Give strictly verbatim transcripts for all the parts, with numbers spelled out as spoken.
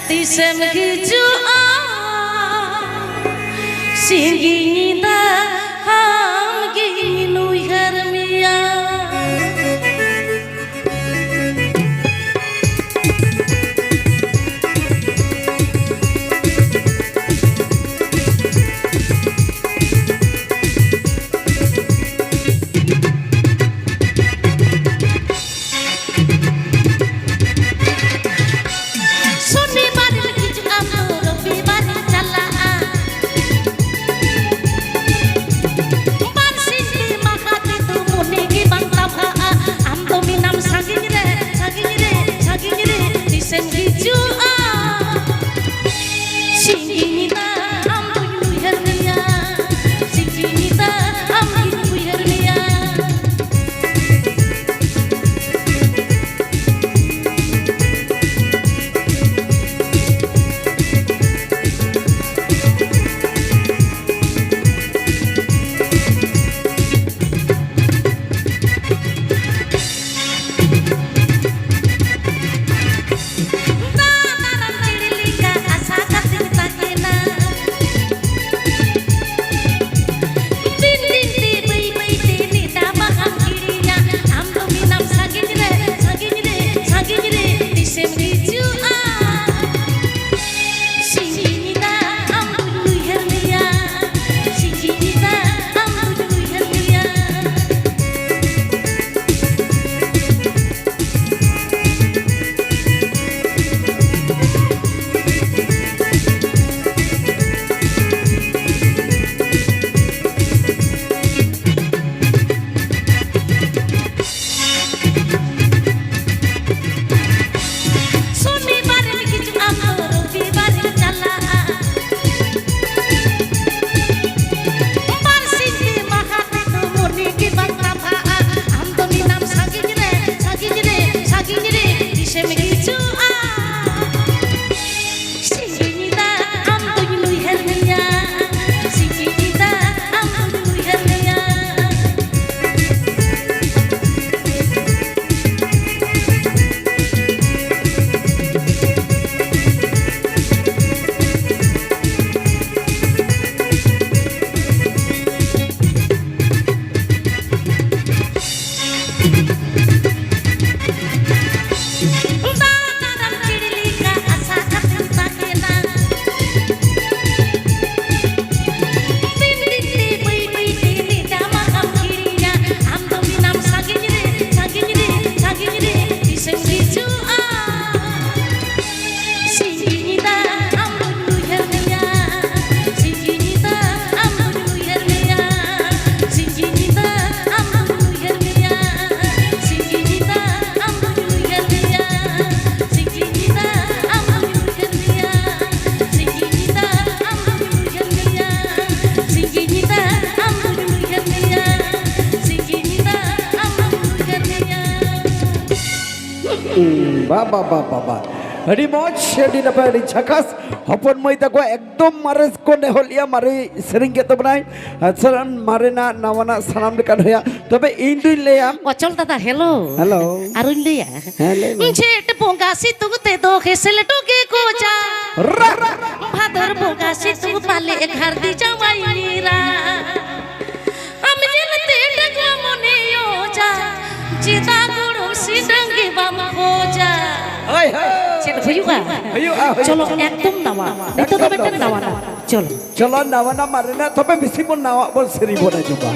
ᱛᱤᱥᱮᱢ ᱦᱤᱡᱩᱜᱼᱟ? ᱥᱤᱧ ᱧᱤᱫᱟᱹ ᱟᱢ ᱜᱤᱧ ᱩᱭᱦᱟᱹᱨ ᱢᱮᱭᱟ᱾ ᱥᱚᱱᱤᱵᱟᱨ ᱦᱤᱡᱩᱜ ᱟᱢ ᱫᱚ ᱨᱚᱵᱤᱵᱟᱨ ᱪᱟᱞᱟᱜᱼᱟ᱾ ᱵᱟᱨ ᱥᱤᱧ ᱯᱮ ᱢᱟᱦᱟ ᱛᱮᱫᱚ ᱢᱚᱱᱮ ᱜᱮ ᱵᱟᱝ ᱛᱟᱵᱷᱟᱜᱼᱟ᱾ ᱟᱢ ᱫᱚ ᱢᱮᱱᱟᱢ ᱥᱟᱺᱜᱤᱧ ᱨᱮ, ᱥᱟᱺᱜᱤᱧ ᱨᱮ, ᱥᱟᱺᱜᱤᱧ ᱨᱮ, ᱛᱤᱥᱮᱢ ᱦᱤᱡᱩᱜᱼᱟ? ᱥᱤᱧ ᱧᱤᱫᱟᱹ ᱟᱢ ᱫᱚᱧ ᱩᱭᱦᱟᱹᱨ ᱢᱮᱭᱟ᱾ ᱥᱤᱧ ᱧᱤᱫᱟᱹ ᱟᱢ ᱫᱚᱧ ᱩᱭᱦᱟᱹᱨ ᱢᱮᱭᱟ᱾ ᱵᱟ ᱵᱟ ᱵᱟ ᱵᱟ ᱵᱟ, ᱟᱹᱰᱤ ᱢᱚᱡᱽ, ᱟᱹᱰᱤ ᱱᱟᱯᱟᱭ, ᱟᱹᱰᱤ ᱡᱷᱟᱠᱟᱥ᱾ ᱦᱚᱯᱚᱱ ᱢᱟᱹᱭ ᱛᱟᱠᱚ ᱮᱠᱫᱚᱢ ᱢᱟᱨᱮ ᱠᱚ ᱱᱮᱦᱚᱨ ᱞᱮᱜᱼᱟ, ᱢᱟᱨᱮ ᱥᱮᱨᱮᱧ ᱠᱮᱫ ᱛᱟᱵᱚᱱᱟᱭ᱾ ᱟᱨ ᱥᱟᱱᱟᱢ ᱢᱟᱨᱮᱱᱟᱜ ᱱᱟᱣᱟᱱᱟᱜ ᱥᱟᱱᱟᱢ ᱞᱮᱠᱟᱱ ᱦᱩᱭᱟ᱾ ᱛᱚᱵᱮ ᱤᱧ ᱫᱩᱧ ᱞᱟᱹᱭᱟ, ᱚᱪᱚᱞ ᱫᱟᱫᱟ, ᱦᱮᱞᱳ᱾ ᱦᱮᱞᱳ᱾ ᱟᱨᱩᱧ ᱞᱟᱹᱭᱟ᱾ ᱦᱮᱸ, ᱞᱟᱹᱭ ᱢᱮ᱾ ᱡᱷᱮᱸᱴ ᱵᱚᱸᱜᱟ ᱥᱤᱛᱩᱝ ᱛᱮᱫᱚ ᱠᱷᱮᱥᱞᱮᱴᱚ ᱜᱮ ᱠᱚᱪᱟ᱾ ᱨᱟ, ᱨᱟ᱾ ᱵᱷᱟᱫᱚᱨ ᱵᱚᱸᱜᱟ ᱥᱤᱛᱩᱝ ᱯᱟᱞᱮ ᱜᱷᱟᱨᱫᱤ ᱡᱟᱶᱟᱭ ᱧᱤᱨᱟ᱾ ᱟᱢ ᱧᱮᱞᱛᱮ ᱰᱟᱹᱜᱩᱣᱟᱹ ᱢᱚᱱᱮ ᱚᱡᱟ, ᱪᱮᱫᱟᱜ ᱜᱚᱲᱚᱢ ᱥᱤᱰᱟᱹᱝ ᱜᱮ ᱵᱟᱢ ᱠᱷᱚᱡᱟ? ᱦᱳᱭ, ᱦᱳᱭ᱾ ᱪᱮᱫ ᱦᱩᱭᱩᱜᱼᱟ? ᱦᱩᱭᱩᱜᱼᱟ, ᱦᱩᱭᱩᱜᱼᱟ᱾ ᱪᱚᱞᱚ, ᱮᱠᱫᱚᱢ ᱱᱟᱣᱟ᱾ ᱱᱤᱛᱚᱜ ᱫᱚ ᱮᱠᱫᱚᱢ ᱢᱤᱫᱴᱮᱱ ᱱᱟᱣᱟ᱾ ᱱᱟᱣᱟ ᱱᱟᱣᱟ᱾ ᱪᱚᱞᱚ᱾ ᱪᱚᱞᱚ, ᱱᱟᱣᱟ ᱱᱟᱣᱟ ᱢᱟᱨᱮᱱᱟᱜ, ᱛᱚᱵᱮ ᱵᱮᱥᱤ ᱵᱚᱱ ᱱᱟᱣᱟ ᱵᱚᱱ ᱥᱮᱨᱮᱧ ᱵᱚᱱ ᱟᱸᱡᱚᱢᱟ᱾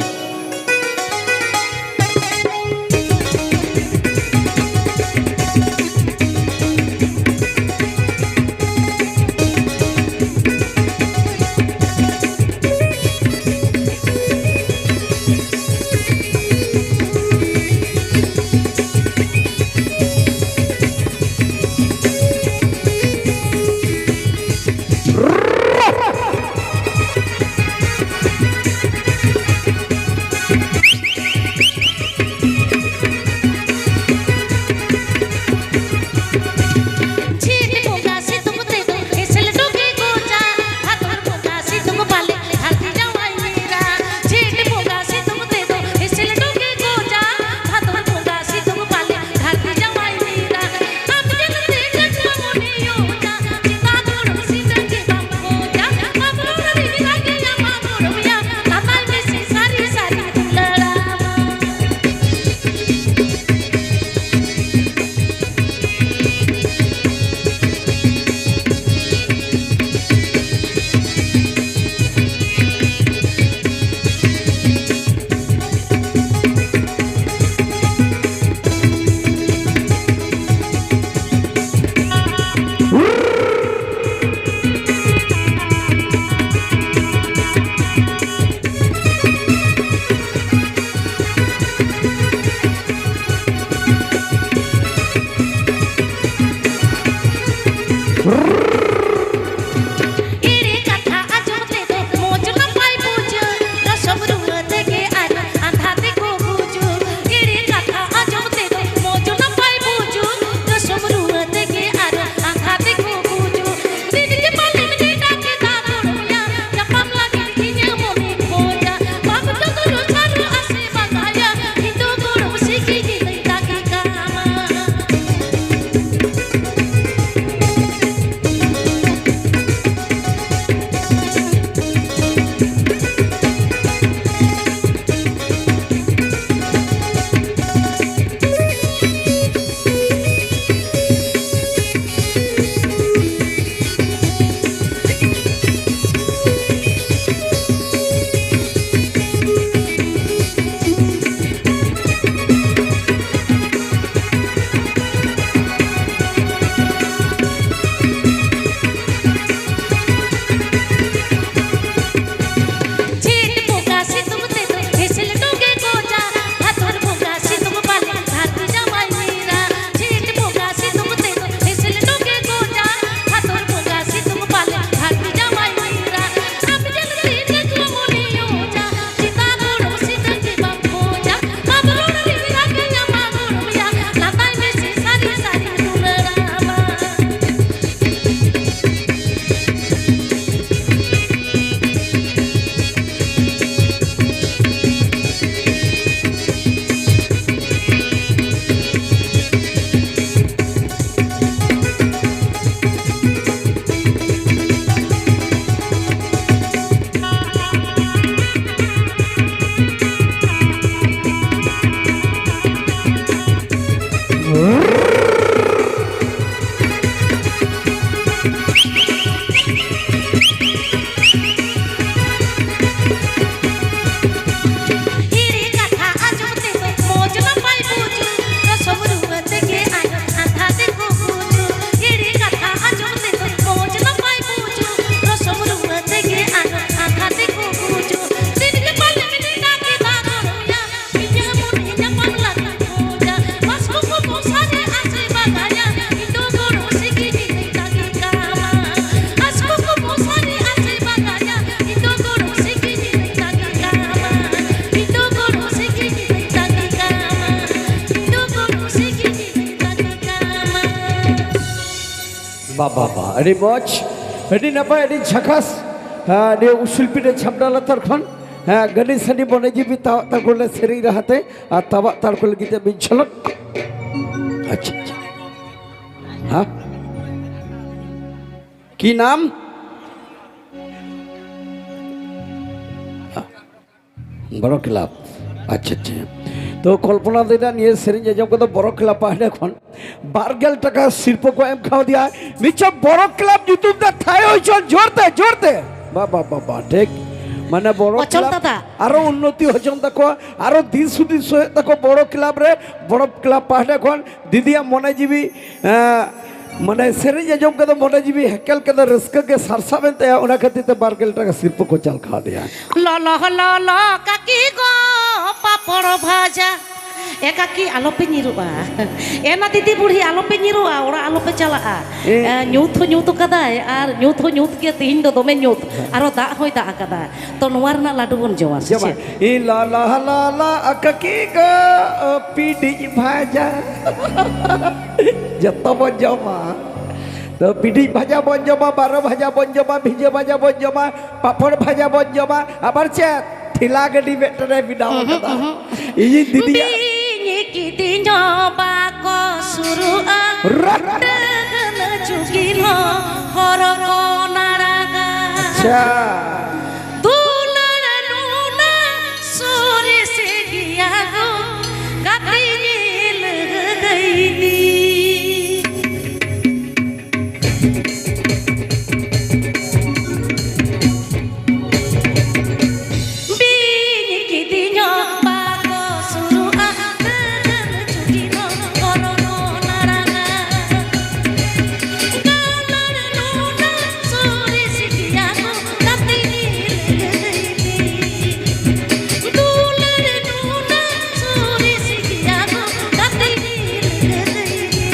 ᱡᱷᱮᱸᱴ ᱵᱚᱸᱜᱟ ᱥᱤᱛᱩᱝ ᱛᱮᱫᱚ ᱦᱮᱸᱥᱮᱞ ᱰᱚᱸᱜᱮ ᱜᱚᱡᱟ, ᱵᱷᱟᱫᱚᱨ ᱵᱚᱸᱜᱟ ᱥᱤᱛᱩᱝ ᱵᱟᱞᱮ ᱫᱷᱟᱹᱨᱛᱤ ᱡᱟᱶᱟᱭ ᱧᱤᱨᱟ᱾ ᱡᱷᱮᱸᱴ ᱵᱚᱸᱜᱟ ᱥᱤᱛᱩᱝ ᱛᱮᱫᱚ ᱦᱮᱸᱥᱮᱞ ᱰᱚᱸᱜᱮ ᱜᱚᱡᱟ, ᱵᱷᱟᱫᱚᱨ ᱵᱚᱸᱜᱟ ᱥᱤᱛᱩᱝ ᱵᱟᱞᱮ ᱫᱷᱟᱹᱨᱛᱤ ᱡᱟᱶᱟᱭ ᱧᱤᱨᱟ᱾ ᱟᱢ ᱧᱮᱞ ᱛᱮ ᱱᱤᱛᱚᱜ ᱢᱚᱱᱮ ᱚᱡᱟ, ᱪᱮᱫᱟᱜ ᱜᱚᱲᱚᱢ ᱥᱤᱛᱩᱝ ᱜᱮ ᱵᱟᱢ ᱠᱷᱚᱡᱟ? ᱵᱟᱵᱞᱩ ᱨᱤᱧ ᱨᱟᱜᱟᱹᱧ ᱟᱢᱟ ᱜᱚᱲᱚᱢ ᱭᱟ, ᱞᱟᱸᱫᱟᱭ ᱢᱮᱥᱮ ᱥᱟᱹᱨᱤ ᱥᱟᱹᱨᱤᱧ ᱫᱩᱞᱟᱹᱲᱟᱢᱟ᱾ ᱮᱲᱮ ᱠᱟᱛᱷᱟ ᱟᱸᱡᱚᱢ ᱛᱮᱫᱚ ᱢᱚᱡᱽ ᱱᱟᱯᱟᱭ ᱵᱩᱡᱩ, ᱨᱚᱥᱚᱢ ᱨᱩᱣᱟᱹ ᱛᱮᱜᱮ ᱟᱭᱳ ᱟᱸᱫᱷᱟ ᱛᱮᱠᱚ ᱜᱩᱡᱩ᱾ ᱮᱲᱮ ᱠᱟᱛᱷᱟ ᱟᱸᱡᱚᱢ ᱛᱮᱫᱚ ᱢᱚᱡᱽ ᱱᱟᱯᱟᱭ ᱵᱩᱡᱩ, ᱨᱚᱥᱚᱢ ᱨᱩᱣᱟᱹ ᱛᱮᱜᱮ ᱟᱭᱳ ᱟᱸᱫᱷᱟ ᱛᱮᱠᱚ ᱜᱩᱡᱩ᱾ ᱫᱤᱱ ᱜᱮ ᱯᱟᱞᱮ ᱢᱮᱱᱮ ᱰᱟᱠᱮ ᱫᱟ ᱜᱚᱲᱚᱢ ᱭᱟ, ᱤᱧᱟᱹᱜ ᱢᱚᱱᱮ ᱧᱟᱯᱟᱢ ᱞᱟᱹᱜᱤᱫ ᱠᱷᱚᱡᱟ᱾ ᱵᱟᱥᱠᱚ ᱠᱚ ᱢᱚᱥᱟᱨᱤ ᱟᱥᱮ ᱵᱟᱜᱟᱭᱟ, ᱤᱧ ᱫᱚ ᱜᱚᱲᱚᱢ ᱥᱤᱠᱤ ᱡᱤᱞᱤᱧ ᱛᱟᱹᱜᱤ ᱠᱟᱢᱟ᱾ ᱵᱟᱥᱠᱚ ᱠᱚ ᱢᱚᱥᱟᱨᱤ ᱟᱥᱮ ᱵᱟᱜᱟᱭᱟ, ᱤᱧ ᱫᱚ ᱜᱚᱲᱚᱢ ᱥᱤᱠᱤ ᱡᱤᱞᱤᱧ ᱛᱟᱹᱜᱤ ᱠᱟᱢᱟ᱾ ᱤᱧ ᱫᱚ ᱜᱚᱲᱚᱢ ᱥᱤᱠᱤ ᱡᱤᱞᱤᱧ ᱛᱟᱹᱜᱤ ᱠᱟᱢᱟ᱾ ᱤᱧ ᱫᱚ ᱜᱚᱲᱚᱢ ᱥᱤᱠᱤ ᱡᱤᱞᱤᱧ ᱛᱟᱹᱜᱤ ᱠᱟᱢᱟ᱾ ᱵᱟ, ᱵᱟ, ᱵᱟ, ᱟᱹᱰᱤ ᱢᱚᱡᱽ, ᱟᱹᱰᱤ ᱱᱟᱯᱟᱭ, ᱟᱹᱰᱤ ᱡᱷᱟᱠᱟᱥ᱾ ᱦᱮᱸ, ᱱᱤᱭᱟᱹ ᱩᱥᱩᱞ ᱯᱤᱸᱰᱟᱹ ᱪᱷᱟᱢᱰᱟ ᱞᱟᱛᱟᱨ ᱠᱷᱚᱱ, ᱦᱮᱸ, ᱜᱟᱹᱰᱤ ᱥᱟᱺᱰᱤ ᱢᱚᱱᱮ ᱡᱤᱣᱤ ᱛᱟᱣᱟᱜ ᱛᱟᱨᱠᱚᱞ ᱨᱮ ᱥᱮᱨᱮᱧ ᱨᱟᱦᱟᱛᱮ ᱟᱨ ᱛᱟᱣᱟᱜ ᱛᱟᱨᱠᱚᱞ ᱞᱟᱹᱜᱤᱫ ᱛᱮ ᱢᱤᱫ ᱡᱷᱚᱞᱚᱠ᱾ ᱟᱪᱪᱷᱟ, ᱟᱪᱪᱷᱟ᱾ ᱦᱮᱸ? ᱠᱤ ᱱᱟᱢ? ᱵᱚᱲᱚ ᱠᱞᱟᱵᱽ᱾ ᱟᱪᱪᱷᱟ, ᱟᱪᱪᱷᱟ᱾ ᱛᱚ ᱠᱚᱞᱯᱚᱱᱟ ᱫᱤ ᱱᱟᱜ ᱱᱤᱭᱟᱹ ᱥᱮᱨᱮᱧ ᱟᱸᱡᱚᱢ ᱠᱟᱛᱮ ᱵᱚᱨᱚ ᱠᱞᱟᱵᱽ ᱯᱟᱦᱴᱟ ᱠᱷᱚᱱ ᱵᱟᱨ ᱜᱮᱞ ᱴᱟᱠᱟ ᱥᱤᱨᱯᱟᱹ ᱠᱚ ᱮᱢ ᱠᱟᱣᱫᱮᱭᱟ᱾ ᱢᱤᱫᱴᱟᱝ ᱵᱚᱨᱚ ᱠᱞᱟᱵᱽ ᱧᱩᱛᱩᱢ ᱛᱮ ᱛᱷᱟᱭᱚ ᱦᱚᱪᱚᱱ, ᱡᱳᱨ ᱛᱮ, ᱡᱳᱨ ᱛᱮ᱾ ᱵᱟ, ᱵᱟ, ᱵᱟ, ᱵᱟ, ᱴᱷᱤᱠ᱾ ᱢᱟᱱᱮ ᱵᱚᱨᱚ ᱚᱪᱚᱞ ᱠᱞᱟᱵᱽ ᱫᱟᱫᱟ᱾ ᱟᱨᱚ ᱩᱱᱱᱚᱛᱤ ᱦᱚᱪᱚᱱ ᱛᱟᱠᱚ, ᱟᱨᱚ ᱫᱤᱥ ᱦᱩᱫᱤᱥ ᱦᱩᱭᱩᱜ ᱛᱟᱠᱚ ᱵᱚᱨᱚ ᱠᱞᱟᱵᱽ ᱨᱮ, ᱵᱚᱨᱚ ᱠᱞᱟᱵᱽ ᱯᱟᱦᱴᱟ ᱠᱷᱚᱱ ᱫᱤᱫᱤᱭᱟᱜ ᱢᱚᱱᱮ ᱡᱤᱣᱤ, ᱮᱸ, ᱢᱟᱱᱮ ᱥᱮᱨᱮᱧ ᱟᱸᱡᱚᱢ ᱠᱟᱛᱮ ᱢᱚᱱᱮ ᱡᱤᱣᱤ ᱦᱮᱠᱮᱞ ᱠᱟᱛᱮ ᱨᱟᱹᱥᱠᱟᱹ ᱜᱮ ᱥᱟᱨᱥᱟᱣ ᱮᱱ ᱛᱟᱭᱟ, ᱚᱱᱟ ᱠᱷᱟᱹᱛᱤᱨ ᱛᱮ ᱵᱟᱨ ᱜᱮᱞ ᱴᱟᱠᱟ ᱥᱤᱨᱯᱟᱹ ᱠᱚ ᱪᱟᱞ ᱠᱟᱣᱫᱮᱭᱟ᱾ ᱞᱚᱞᱚ ᱞᱚᱞᱚ ᱠᱟᱠᱤ ᱜᱚ ᱯᱟᱯᱚᱲ ᱵᱷᱟᱡᱟ᱾ ᱮ ᱠᱟᱠᱤ, ᱟᱞᱚᱯᱮ ᱧᱤᱨᱩᱜᱼᱟ᱾ ᱮ ᱱᱟ ᱫᱤᱫᱤ ᱵᱩᱲᱦᱤ, ᱟᱞᱚᱯᱮ ᱧᱤᱨᱩᱜᱼᱟ, ᱚᱲᱟᱜ ᱟᱞᱚᱯᱮ ᱪᱟᱞᱟᱜᱼᱟ᱾ ᱮ᱾ ᱮ, ᱧᱩᱛ ᱦᱚᱸ ᱧᱩᱛ ᱠᱟᱫᱟᱭ, ᱟᱨ ᱧᱩᱛ ᱦᱚᱸ ᱧᱩᱛ ᱜᱮ, ᱛᱤᱦᱤᱧ ᱫᱚ ᱫᱚᱢᱮ ᱧᱩᱛ, ᱟᱨᱚ ᱫᱟᱜ ᱦᱚᱸᱭ ᱫᱟᱜ ᱟᱠᱟᱫᱟ᱾ ᱛᱚ, ᱱᱚᱣᱟ ᱨᱮᱱᱟᱜ ᱞᱟᱹᱰᱩ ᱵᱚᱱ ᱡᱚᱢᱟ, ᱥᱮ ᱡᱚᱢᱟ᱾ ᱪᱮᱫ? ᱤ ᱞᱟ ᱞᱟ ᱞᱟ ᱞᱟ, ᱟ ᱠᱟᱠᱤ ᱜᱚ, ᱯᱤᱰᱤᱡ ᱵᱷᱟᱡᱟ᱾ ᱡᱚᱛᱚ ᱵᱚᱱ ᱡᱚᱢᱟ᱾ ᱛᱚ, ᱯᱤᱰᱤᱡ ᱵᱷᱟᱡᱟ ᱵᱚᱱ ᱡᱚᱢᱟ, ᱵᱟᱨᱚ ᱵᱷᱟᱡᱟ ᱵᱚᱱ ᱡᱚᱢᱟ, ᱵᱷᱤᱡᱟᱹ ᱵᱷᱟᱡᱟ ᱵᱚᱱ ᱡᱚᱢᱟ, ᱯᱟᱯᱚᱲ ᱵᱷᱟᱡᱟ ᱵᱚᱱ ᱡᱚᱢᱟ, ᱟᱵᱟᱨ ᱪᱮᱫ? ᱴᱷᱮᱞᱟ ᱜᱟᱹᱰᱤ ᱢᱤᱫᱴᱮᱱᱮ ᱵᱮᱱᱟᱣ ᱩᱦᱩᱸ, ᱠᱟᱫᱟ᱾ ᱩᱦᱩᱸ᱾ ᱤᱧᱤᱧ ᱫᱤᱫᱤᱭᱟ᱾ ᱵᱤᱧ ᱠᱤᱫᱤᱧ ᱦᱚᱸ ᱵᱟᱠᱚ ᱥᱩᱨᱩᱜᱼᱟ᱾ ᱨᱟ- ᱰᱟᱹᱜᱟᱹᱱ ᱪᱩᱠᱤᱱ ᱦᱚᱸ ᱦᱚᱨᱚ ᱠᱚ ᱱᱟᱲᱟᱜᱟ᱾ ᱟᱪᱪᱷᱟ᱾ ᱫᱩᱞᱟᱹᱲ ᱱᱩᱱᱟᱹᱜ ᱥᱚᱨᱮᱥ ᱜᱮᱭᱟ ᱜᱚ, ᱜᱟᱛᱮ ᱧᱮᱞ ᱜᱟᱹᱭᱫᱤ᱾ ᱵᱤᱧ ᱠᱤᱫᱤᱧ ᱦᱚᱸ ᱵᱟᱠᱚ ᱥᱩᱨᱩᱜᱼᱟ, ᱫᱟᱹᱱ ᱪᱩᱠᱤ ᱦᱚᱸ ᱵᱚᱨᱚ ᱠᱚ ᱱᱟᱲᱟᱜᱟ᱾ ᱜᱟᱹᱞᱟᱹᱲ ᱱᱩᱱᱟᱹᱜ ᱥᱚᱨᱮᱥ ᱜᱮᱭᱟ ᱠᱚ, ᱜᱟᱛᱮ ᱜᱮ ᱞᱟᱹᱭ ᱢᱮ᱾ ᱫᱩᱞᱟᱹᱲ ᱱᱩᱱᱟᱹᱜ ᱥᱚᱨᱮᱥ ᱜᱮᱭᱟ ᱠᱚ, ᱜᱟᱛᱮ ᱜᱮ ᱞᱟᱹᱭ ᱢᱮ᱾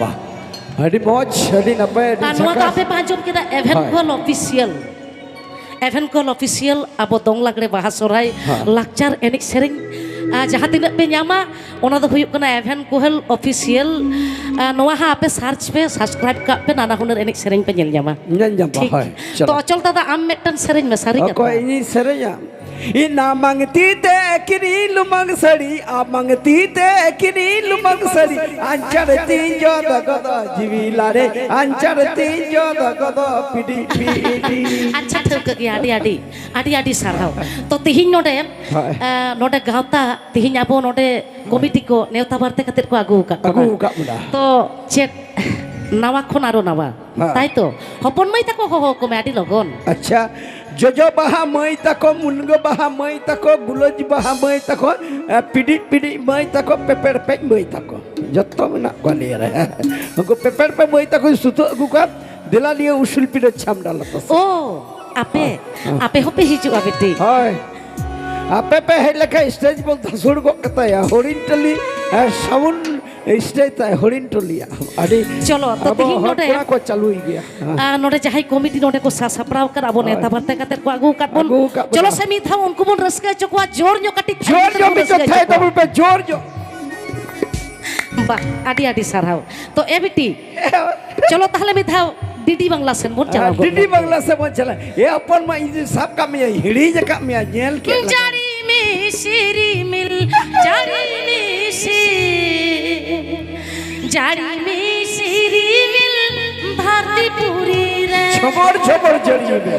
ᱵᱟᱦ, ᱟᱹᱰᱤ ᱢᱚᱡᱽ, ᱟᱹᱰᱤ ᱱᱟᱯᱟᱭ, ᱟᱹᱰᱤ ᱟᱨ ᱱᱚᱣᱟ ᱫᱚ ᱡᱷᱟᱠᱟᱥ᱾ ᱟᱯᱮ ᱯᱮ ᱟᱸᱡᱚᱢ ᱠᱮᱫᱟ, ᱮᱵᱷᱮᱱ ᱦᱳᱭ᱾ ᱠᱚᱞ ᱚᱯᱷᱤᱥᱤᱭᱟᱞ᱾ ᱮᱵᱷᱮᱱ ᱠᱚᱞ ᱚᱯᱷᱤᱥᱤᱭᱟᱞ, ᱟᱵᱚ ᱫᱚᱝ ᱞᱟᱜᱽᱲᱮ ᱵᱟᱦᱟ ᱥᱚᱨᱦᱟᱭ ᱦᱮᱸ᱾ ᱞᱟᱠᱪᱟᱨ ᱮᱱᱮᱡ ᱥᱮᱨᱮᱧ, ᱟᱨ ᱡᱟᱦᱟᱸ ᱛᱤᱱᱟᱹᱜ ᱯᱮ ᱧᱟᱢᱟ, ᱚᱱᱟ ᱫᱚ ᱦᱩᱭᱩᱜ ᱠᱟᱱᱟ ᱮᱵᱷᱮᱱ ᱠᱚᱦᱮᱞ ᱚᱯᱷᱤᱥᱤᱭᱟᱞ᱾ ᱟᱨ ᱱᱚᱣᱟ ᱦᱚᱸ ᱟᱯᱮ ᱥᱟᱨᱪ ᱯᱮ, ᱥᱟᱵᱥᱠᱨᱟᱭᱤᱵ ᱠᱟᱜ ᱯᱮ, ᱱᱟᱱᱟ ᱦᱩᱱᱟᱹᱨ ᱮᱱᱮᱡ ᱥᱮᱨᱮᱧ ᱯᱮ ᱧᱮᱞ ᱧᱟᱢᱟ᱾ ᱧᱮᱞ ᱧᱟᱢᱟ, ᱴᱷᱤᱠ᱾ ᱦᱳᱭ, ᱛᱚ ᱪᱚᱞᱚ᱾ ᱚᱪᱚᱞ ᱫᱟᱫᱟ, ᱟᱢ ᱢᱤᱫᱴᱟᱝ ᱥᱮᱨᱮᱧ ᱢᱮ, ᱥᱟᱹᱨᱤ ᱚᱠᱚᱭ ᱠᱟᱛᱷᱟ᱾ ᱤᱧᱤᱧ ᱥᱮᱨᱮᱧᱟ? ᱤᱧ ᱱᱟᱢᱟᱝ ᱛᱤ ᱛᱮ ᱠᱤᱨᱤᱧ ᱞᱩᱢᱟᱹᱝ ᱥᱟᱹᱲᱤ, ᱟᱢᱟᱝ ᱛᱤ ᱛᱮ ᱠᱤᱨᱤᱧ ᱞᱩᱢᱟᱹᱝ ᱥᱟᱹᱲᱤ, ᱟᱧᱪᱟᱨ ᱛᱤᱧ ᱡᱚᱫ ᱜᱚᱫᱚ ᱡᱤᱣᱤ ᱞᱟᱲᱮ, ᱟᱧᱪᱟᱨ ᱛᱤᱧ ᱡᱚᱫ ᱜᱚᱫᱚ ᱯᱤᱰᱤ ᱯᱤᱰᱤ᱾ ᱟᱪᱪᱷᱟ, ᱴᱷᱟᱹᱣᱠᱟᱹ ᱜᱮᱭᱟ, ᱟᱹᱰᱤ, ᱟᱹᱰᱤ, ᱟᱹᱰᱤ, ᱟᱹᱰᱤ ᱥᱟᱨᱦᱟᱣ᱾ ᱛᱚ, ᱛᱤᱦᱤᱧ ᱱᱚᱰᱮ, ᱦᱳᱭ᱾ ᱮ, ᱱᱚᱰᱮ ᱜᱟᱶᱛᱟ, ᱛᱤᱦᱤᱧ ᱟᱵᱚ ᱱᱚᱰᱮ ᱠᱚᱢᱤᱴᱤ ᱠᱚ ᱱᱮᱣᱛᱟ ᱵᱟᱨᱛᱮ ᱠᱟᱛᱮᱫ ᱠᱚ ᱟᱹᱜᱩ ᱟᱠᱟᱫ ᱵᱚᱱᱟ᱾ ᱟᱹᱜᱩ ᱟᱠᱟᱫ ᱵᱚᱱᱟ᱾ ᱛᱚ, ᱪᱮᱫ ᱱᱟᱣᱟ ᱠᱷᱚᱱ ᱟᱨᱚ ᱱᱟᱣᱟ? ᱦᱮᱸ᱾ ᱛᱟᱭ ᱛᱚ? ᱦᱚᱯᱚᱱ ᱢᱟᱹᱭ ᱛᱟᱠᱚ ᱦᱚᱦᱚ ᱟᱠᱚ ᱢᱮ ᱟᱹᱰᱤ ᱞᱚᱜᱚᱱ᱾ ᱟᱪᱪᱷᱟ, ᱡᱚᱡᱚ ᱵᱟᱦᱟ ᱢᱟᱹᱭ ᱛᱟᱠᱚ, ᱢᱩᱱᱜᱟᱹ ᱵᱟᱦᱟ ᱢᱟᱹᱭ ᱛᱟᱠᱚ, ᱜᱩᱞᱟᱹᱡ ᱵᱟᱦᱟ ᱢᱟᱹᱭ ᱛᱟᱠᱚ, ᱮ, ᱯᱤᱰᱤᱡ ᱯᱤᱰᱤᱡ ᱢᱟᱹᱭ ᱛᱟᱠᱚ, ᱯᱮᱯᱮᱲ ᱯᱮᱡ ᱢᱟᱹᱭ ᱛᱟᱠᱚ, ᱡᱚᱛᱚ ᱢᱮᱱᱟᱜ ᱠᱚᱣᱟ ᱱᱤᱭᱟᱹ ᱨᱮ᱾ ᱩᱱᱠᱩ ᱯᱮᱯᱮᱲ ᱯᱮᱡ ᱢᱟᱹᱭ ᱛᱟᱠᱚᱧ ᱥᱩᱛᱩᱜ ᱟᱹᱜᱩ ᱠᱚᱣᱟ, ᱫᱮᱞᱟ ᱱᱤᱭᱟᱹ ᱩᱥᱩᱞ ᱯᱤᱰᱟᱹ ᱪᱷᱟᱢᱰᱟ ᱞᱟᱛᱟᱨ ᱥᱮᱫ᱾ ᱳ, ᱟᱯᱮ, ᱦᱮᱸ᱾ ᱟᱯᱮ ᱦᱚᱸᱯᱮ ᱦᱤᱡᱩᱜᱼᱟ ᱵᱤᱴᱤ? ᱦᱳᱭ, ᱟᱯᱮ ᱯᱮ ᱦᱮᱡ ᱞᱮᱠᱷᱟᱱ ᱥᱴᱮᱡ ᱵᱚᱱ ᱫᱷᱟᱥᱩᱲ ᱜᱚᱫ ᱠᱟᱛᱟᱭᱟ, ᱦᱚᱲᱤᱧ ᱴᱟᱹᱞᱤ, ᱮ, ᱥᱟᱣᱩᱱᱰ ᱥᱴᱮᱡ ᱛᱟᱭ ᱦᱚᱲᱤᱱ ᱴᱚᱞᱤᱭᱟ᱾ ᱟᱹᱰᱤ ᱪᱚᱞᱚ, ᱛᱚ ᱟᱵᱚ ᱛᱤᱦᱤᱧ ᱦᱚᱲ ᱱᱚᱰᱮ, ᱠᱚᱲᱟ ᱠᱚ ᱪᱟᱹᱞᱩᱭ ᱜᱮᱭᱟ᱾ ᱦᱮᱸ᱾ ᱟᱨ ᱱᱚᱰᱮ ᱡᱟᱦᱟᱸᱭ ᱠᱚᱢᱤᱴᱤ ᱱᱚᱰᱮ ᱠᱚ ᱥᱟᱥᱟᱯᱲᱟᱣ ᱟᱠᱟᱫ, ᱟᱵᱚ ᱦᱳᱭ᱾ ᱱᱮᱣᱛᱟ ᱵᱟᱨᱛᱮ ᱠᱟᱛᱮᱫ ᱠᱚ ᱟᱹᱜᱩ ᱟᱠᱟᱫ ᱵᱚᱱ᱾ ᱟᱹᱜᱩ ᱟᱠᱟᱫ ᱵᱚᱱᱟ᱾ ᱪᱚᱞᱚ ᱥᱮ ᱢᱤᱫ ᱫᱷᱟᱣ ᱩᱱᱠᱩ ᱵᱚᱱ ᱨᱟᱹᱥᱠᱟᱹ ᱦᱚᱪᱚ ᱠᱚᱣᱟ, ᱡᱳᱨ ᱧᱚᱜ ᱠᱟᱹᱴᱤᱡ ᱡᱳᱨ ᱠᱷᱟᱱ ᱧᱚᱜ ᱵᱚᱱ ᱢᱤᱫ ᱨᱟᱹᱥᱠᱟᱹ ᱪᱚᱴᱷᱟᱭ ᱦᱚᱪᱚ ᱛᱟᱵᱚᱱ ᱠᱚᱣᱟ᱾ ᱯᱮ, ᱡᱳᱨ ᱧᱚᱜ᱾ ᱵᱟᱦ, ᱟᱹᱰᱤ ᱟᱹᱰᱤ ᱥᱟᱨᱦᱟᱣ᱾ ᱛᱚ ᱮ ᱵᱤᱴᱤ, ᱪᱚᱞᱚ ᱛᱟᱦᱞᱮ ᱢᱤᱫ ᱫᱷᱟᱣ ᱰᱤᱰᱤ ᱵᱟᱝᱞᱟ ᱥᱮᱱ ᱵᱚᱱ ᱪᱟᱞᱟᱣ ᱦᱮᱸ, ᱜᱚᱫ ᱰᱤᱰᱤ ᱞᱮᱱ ᱜᱮ᱾ ᱵᱟᱝᱞᱟ ᱥᱮᱱ ᱵᱚᱱ ᱪᱟᱞᱟᱜ᱾ ᱮ ᱦᱚᱯᱚᱱ ᱢᱟ, ᱤᱧ ᱫᱩᱧ ᱥᱟᱵ ᱠᱟᱜ ᱢᱮᱭᱟ, ᱦᱤᱲᱤᱧ ᱟᱠᱟᱫ ᱢᱮᱭᱟ, ᱧᱮᱞ ᱠᱮᱫ ᱞᱮᱠᱟ᱾ ᱡᱟᱹᱲᱤ ᱢᱤᱥᱤᱨᱤᱢᱤᱞ, ᱡᱟᱹᱲᱤ ᱢᱤᱥᱤ, ᱡᱟᱹᱲᱤ ᱢᱤᱥᱤᱨᱤᱢᱤᱞ ᱫᱷᱟᱹᱨᱛᱤ ᱯᱩᱨᱤ ᱨᱮ᱾ ᱡᱷᱚᱢᱚᱨ ᱡᱷᱚᱢᱚᱨ ᱡᱟᱹᱲᱤ ᱢᱮ᱾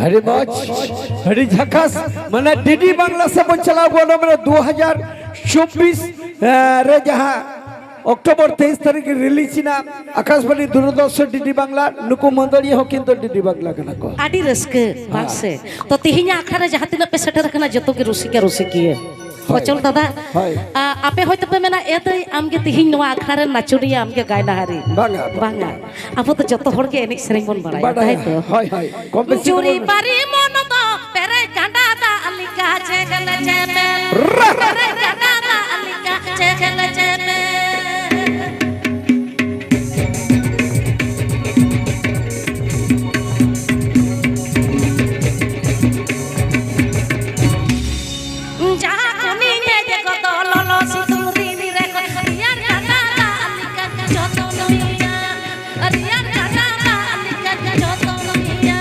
ᱟᱹᱰᱤ ᱢᱚᱡᱽ, ᱟᱹᱰᱤ ᱡᱷᱟᱠᱟᱥ᱾ ᱢᱟᱱᱮ ᱰᱤᱰᱤ ᱵᱟᱝᱞᱟ ᱥᱮᱫ ᱵᱚᱱ ᱪᱟᱞᱟᱣ ᱠᱚᱜᱼᱟ, ᱱᱚᱣᱟ ᱢᱟᱱᱮ ᱫᱩ ᱦᱟᱡᱟᱨ ᱪᱚᱵᱵᱤᱥ ᱨᱮ ᱡᱟᱦᱟᱸ ᱚᱠᱴᱳᱵᱚᱨ ᱛᱮᱭᱤᱥ ᱛᱟᱹᱨᱤᱠᱷ ᱨᱮ ᱨᱤᱞᱤᱡᱽ ᱮᱱᱟ ᱟᱠᱟᱥᱵᱟᱬᱤ ᱫᱩᱨᱚᱫᱚᱨᱥᱚᱱ ᱰᱤᱰᱤ ᱵᱟᱝᱞᱟ᱾ ᱱᱩᱠᱩ ᱢᱟᱹᱫᱟᱹᱲᱤᱭᱟᱹ ᱦᱚᱸ ᱠᱤᱱᱛᱩ ᱰᱤᱰᱤ ᱵᱟᱝᱞᱟ ᱠᱟᱱᱟ ᱠᱚ᱾ ᱟᱹᱰᱤ ᱨᱟᱹᱥᱠᱟᱹ, ᱵᱟᱝ ᱥᱮ? ᱛᱚ, ᱛᱮᱦᱮᱧᱟᱜ ᱟᱠᱷᱲᱟ ᱨᱮ ᱡᱟᱦᱟᱸ ᱛᱤᱱᱟᱹᱜ ᱯᱮ ᱥᱮᱴᱮᱨ ᱟᱠᱟᱱᱟ, ᱡᱚᱛᱚ ᱜᱮ ᱨᱩᱥᱤᱠᱟ ᱨᱩᱥᱤᱠᱤᱭᱟᱹ᱾ ᱦᱳᱭ᱾ ᱚᱪᱚᱞ ᱫᱟᱫᱟ, ᱦᱳᱭ᱾ ᱟ, ᱟᱯᱮ ᱦᱚᱭᱛᱳ ᱯᱮ ᱢᱮᱱᱟ, "ᱮ ᱫᱟᱹᱭ, ᱟᱢ ᱜᱮ ᱛᱮᱦᱮᱧ ᱱᱚᱣᱟ ᱟᱠᱷᱲᱟ ᱨᱮᱱ ᱱᱟᱪᱚᱱᱤᱭᱟᱹ, ᱟᱢ ᱜᱮ ᱜᱟᱭᱱᱟᱦᱟᱨᱤ?" ᱵᱟᱝᱟ, ᱵᱟᱝᱟ᱾ ᱵᱟᱝᱟ᱾ ᱟᱵᱚ ᱫᱚ ᱡᱚᱛᱚ ᱦᱚᱲ ᱜᱮ ᱮᱱᱮᱡ ᱥᱮᱨᱮᱧ ᱵᱚᱱ ᱵᱟᱲᱟᱭᱟ, ᱵᱟᱰᱟᱭᱟ᱾ ᱛᱟᱭ ᱛᱚ? ᱦᱳᱭ, ᱦᱳᱭ᱾ ᱠᱚᱢ ᱵᱮᱥᱤ ᱫᱚ ᱡᱩᱨᱤ ᱵᱚᱱ ᱯᱟᱨᱤ ᱢᱚᱱ ᱫᱚ ᱯᱮᱨᱮᱡ ᱜᱟᱰᱟ ᱫᱟᱜ ᱞᱮᱠᱟ ᱪᱮᱦᱮᱞ ᱪᱮᱯᱮᱞ᱾ ᱨᱟ! ᱯᱮᱨᱮᱡ ᱜᱟᱰᱟ ᱫᱟᱜ ᱞᱮᱠᱟ ᱪᱮᱦᱮᱞ ᱪᱮᱯᱮᱞ᱾ ᱡᱟᱦᱟᱸ ᱠᱷᱚᱱᱤᱧ ᱦᱮᱡ ᱜᱚᱫᱚᱜ ᱞᱚᱞᱚ ᱥᱤᱛᱩᱝ ᱫᱤᱱ ᱨᱮ, ᱨᱮᱭᱟᱲ ᱜᱟᱰᱟ ᱫᱟᱜ ᱞᱮᱠᱟ ᱡᱚᱛᱚᱱ ᱢᱮᱭᱟ, ᱨᱮᱭᱟᱲ ᱜᱟᱰᱟ ᱫᱟᱜ ᱞᱮᱠᱟ ᱡᱚᱛᱚᱱ ᱢᱮᱭᱟ᱾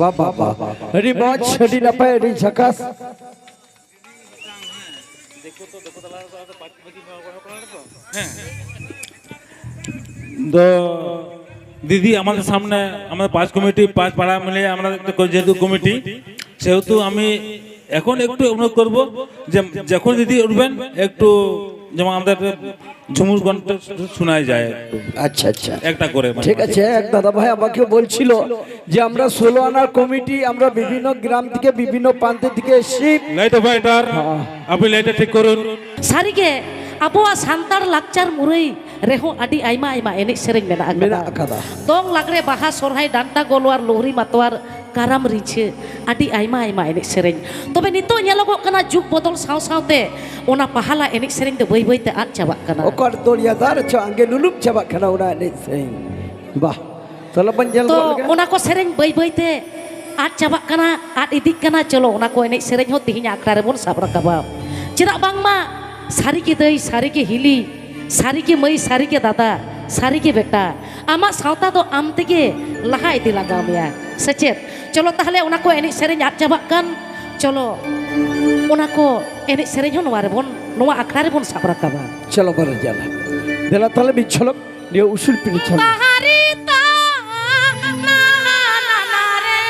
বাহ, বাহ, বাহ। আরে মজ, আরে নাপায়, আরে ঝাকাস। তো দিদি আমাদের সামনে, আমাদের পাঁচ কমিটি, পাঁচ পাড়া মিলে আমরা একটা করে যেহেতু কমিটি, সেহেতু আমি এখন একটু অনুরোধ করব যে যখন দিদি উঠবেন একটু যেমন আমাদের ঝুমুর ঘন্টা শোনাই যায় একটু। আচ্ছা, আচ্ছা। একটা করে মানে। ঠিক আছে, এক দাদা ভাই আমাকে বলছিল যে আমরা ষোলো আনার কমিটি, আমরা বিভিন্ন গ্রাম থেকে, বিভিন্ন প্রান্ত থেকে এসেছি। লাইট অপারেটর, হ্যাঁ। আপনি লাইটটা ঠিক করুন। ᱥᱟᱹᱨᱤᱜᱮ, ᱟᱵᱚᱣᱟᱜ ᱥᱟᱱᱛᱟᱲ ᱞᱟᱠᱪᱟᱨ ᱢᱩᱨᱟᱹᱭ ᱨᱮᱦᱚᱸ ᱟᱹᱰᱤ ᱟᱭᱢᱟ ᱟᱭᱢᱟ ᱮᱱᱮᱡ ᱥᱮᱨᱮᱧ ᱢᱮᱱᱟᱜ ᱟᱠᱟᱫᱟ᱾ ᱢᱮᱱᱟᱜ ᱟᱠᱟᱫᱟ᱾ ᱫᱚᱝ, ᱞᱟᱜᱽᱲᱮ, ᱵᱟᱦᱟ, ᱥᱚᱨᱦᱟᱭ, ᱰᱟᱱᱴᱟ, ᱜᱳᱞᱣᱟᱨ, ᱞᱳᱦᱨᱤ, ᱢᱟᱛᱣᱟᱨ, ᱠᱟᱨᱟᱢ, ᱨᱤᱸᱡᱷᱟᱹ, ᱟᱹᱰᱤ ᱟᱭᱢᱟ ᱟᱭᱢᱟ ᱮᱱᱮᱡ ᱥᱮᱨᱮᱧ᱾ ᱛᱚᱵᱮ ᱱᱤᱛᱚᱜ ᱧᱮᱞᱚᱜᱚᱜ ᱠᱟᱱᱟ, ᱡᱩᱜᱽ ᱵᱚᱫᱚᱞ ᱥᱟᱶ ᱥᱟᱶᱛᱮ ᱚᱱᱟ ᱯᱟᱦᱟᱞᱟ ᱮᱱᱮᱡ ᱥᱮᱨᱮᱧ ᱫᱚ ᱵᱟᱹᱭ ᱵᱟᱹᱭ ᱛᱮ ᱟᱫ ᱪᱟᱵᱟᱜ ᱠᱟᱱᱟ᱾ ᱚᱠᱟᱨ ᱫᱚᱨᱭᱟ ᱫᱟᱨ ᱪᱚ ᱟᱸᱜᱮ ᱞᱩᱞᱩᱵ ᱪᱟᱵᱟᱜ ᱠᱟᱱᱟ ᱚᱱᱟ ᱮᱱᱮᱡ ᱥᱮᱨᱮᱧ᱾ ᱵᱟᱦ, ᱛᱟᱦᱞᱮ ᱵᱚᱱ ᱧᱮᱞ ᱛᱚ ᱜᱚᱫ ᱞᱮᱜᱮ᱾ ᱚᱱᱟ ᱠᱚ ᱥᱮᱨᱮᱧ ᱵᱟᱹᱭ ᱵᱟᱹᱭ ᱛᱮ ᱟᱫ ᱪᱟᱵᱟᱜ ᱠᱟᱱᱟ, ᱟᱫ ᱤᱫᱤᱜ ᱠᱟᱱᱟ᱾ ᱪᱚᱞᱚ, ᱚᱱᱟ ᱠᱚ ᱮᱱᱮᱡ ᱥᱮᱨᱮᱧ ᱦᱚᱸ ᱛᱮᱦᱮᱧᱟᱜ ᱟᱠᱷᱲᱟ ᱨᱮᱵᱚᱱ ᱥᱟᱵ ᱨᱟᱠᱟᱵᱟ᱾ ᱪᱮᱫᱟᱜ ᱵᱟᱝᱢᱟ ᱥᱟᱹᱨᱤ ᱜᱮ ᱫᱟᱹᱭ, ᱥᱟᱹᱨᱤ ᱜᱮ ᱦᱤᱞᱤ, ᱥᱟᱹᱨᱤ ᱜᱮ ᱢᱟᱹᱭ, ᱥᱟᱹᱨᱤ ᱜᱮ ᱫᱟᱫᱟ, ᱥᱟᱹᱨᱤ ᱜᱮ ᱵᱮᱴᱟ, ᱟᱢᱟᱜ ᱥᱟᱶᱛᱟ ᱫᱚ ᱟᱢ ᱛᱮᱜᱮ ᱞᱟᱦᱟ ᱤᱫᱤ ᱞᱟᱜᱟᱣ ᱢᱮᱭᱟ, ᱥᱮ ᱪᱮᱫ? ᱪᱚᱞᱚ ᱛᱟᱦᱞᱮ, ᱚᱱᱟ ᱠᱚ ᱮᱱᱮᱡ ᱥᱮᱨᱮᱧ ᱟᱫ ᱪᱟᱵᱟᱜ ᱠᱟᱱ, ᱪᱚᱞᱚ ᱚᱱᱟ ᱠᱚ ᱮᱱᱮᱡ ᱥᱮᱨᱮᱧ ᱦᱚᱸ ᱱᱚᱣᱟ ᱨᱮᱵᱚᱱ, ᱱᱚᱣᱟ ᱟᱠᱷᱲᱟ ᱨᱮᱵᱚᱱ ᱥᱟᱵ ᱨᱟᱠᱟᱵᱟ᱾ ᱪᱚᱞᱚ ᱵᱟᱨᱮ ᱡᱟᱞᱟ᱾ ᱫᱮᱞᱟ ᱛᱟᱦᱞᱮ ᱢᱤᱫ ᱡᱷᱚᱞᱚᱠ ᱱᱤᱭᱟᱹ ᱩᱥᱩᱞ ᱯᱤᱲ ᱪᱷᱚᱞᱚᱠ᱾ ᱛᱟᱦᱟᱭ ᱨᱤᱛᱟ ᱱᱟ ᱱᱟ ᱱᱟ ᱨᱮ,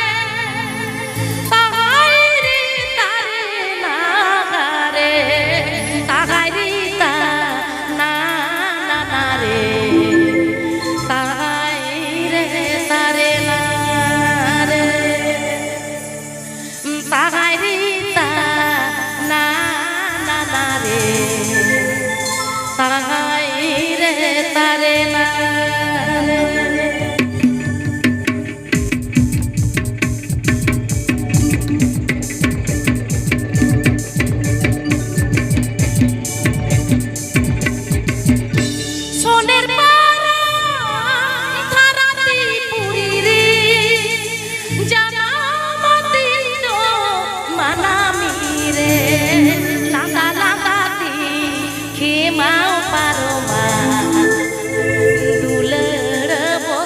ᱛᱟᱦᱟᱭ ᱨᱮ ᱛᱟᱨᱮ ᱱᱟ ᱨᱮ᱾ ᱥᱚᱱᱮᱨ ᱯᱟᱨᱟᱝ ᱫᱷᱟᱨᱟᱛᱤ ᱯᱩᱨᱤ ᱨᱮ, ᱡᱟᱱᱟᱢ ᱫᱤᱱ ᱫᱚ ᱢᱟᱱᱟᱢᱤ ᱨᱮ᱾ ᱞᱟᱸᱫᱟ ᱞᱟᱸᱫᱟ ᱛᱮ ᱠᱷᱮᱢᱟᱣ ᱯᱟᱨᱚᱢᱟ, ᱫᱩᱞᱟᱹᱲ ᱵᱚ